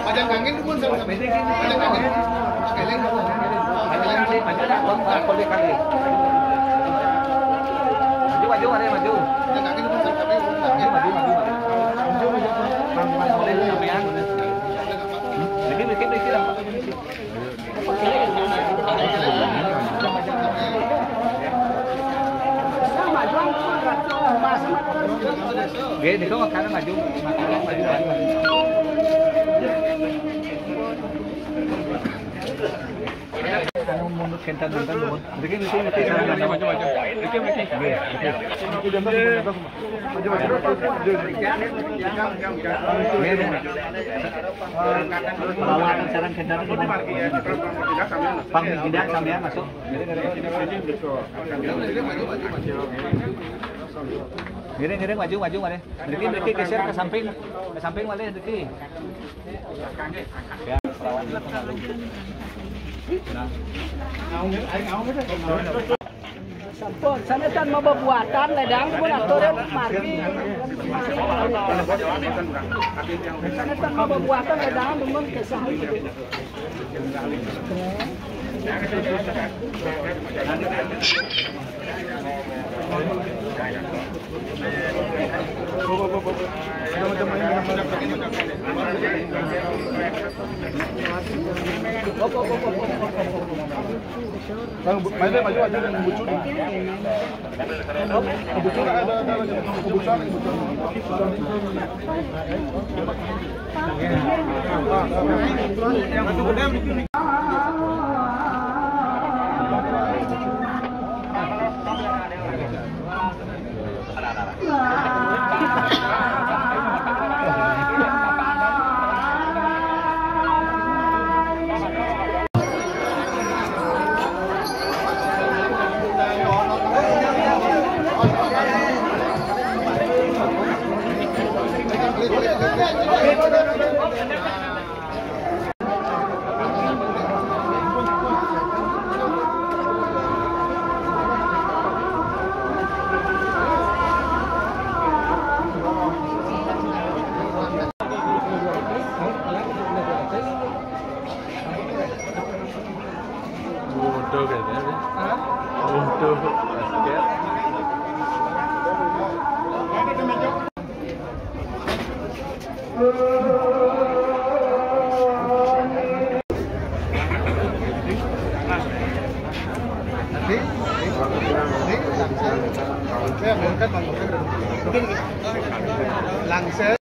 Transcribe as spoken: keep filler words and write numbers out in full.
Pajang kangin dukun sama-sama. Pajang kangin. Pakai lem. Pakai lem. Maju, maju, maju, maju. Pajang kangin dukun sama-sama. Maju, maju, maju, maju. Bang, bang, boleh sampean. Dikit, dikit, dikit, Bang. Oke, di sana makanan maju, makanan maju, maju, maju. Anu mundur kentan, kentan, mundur. Dikit, dikit, dikit. Maju, maju, maju. Dikit, dikit. Oke, oke. Maju, maju. Maju, maju. Bawa akan sarang kendaraan. Pang tidak sampean masuk. Ngiring, ngiring, maju, maju, maju. Ngiring, ngiring, maju, maju, maju. Diki, Diki, geser ke samping. Ke samping, maju, Diki. Ya. Sampun, sané tan mabebuatan ledang dumun atur margi. Sané tan mabebuatan ledang dumun kesah. Bang, bu-, mainnya maju aja, yang bucin. Bucin ada, ada lagi. Bucin, bucin. Bodoh kayaknya, ya. Bodoh basket. Langsung.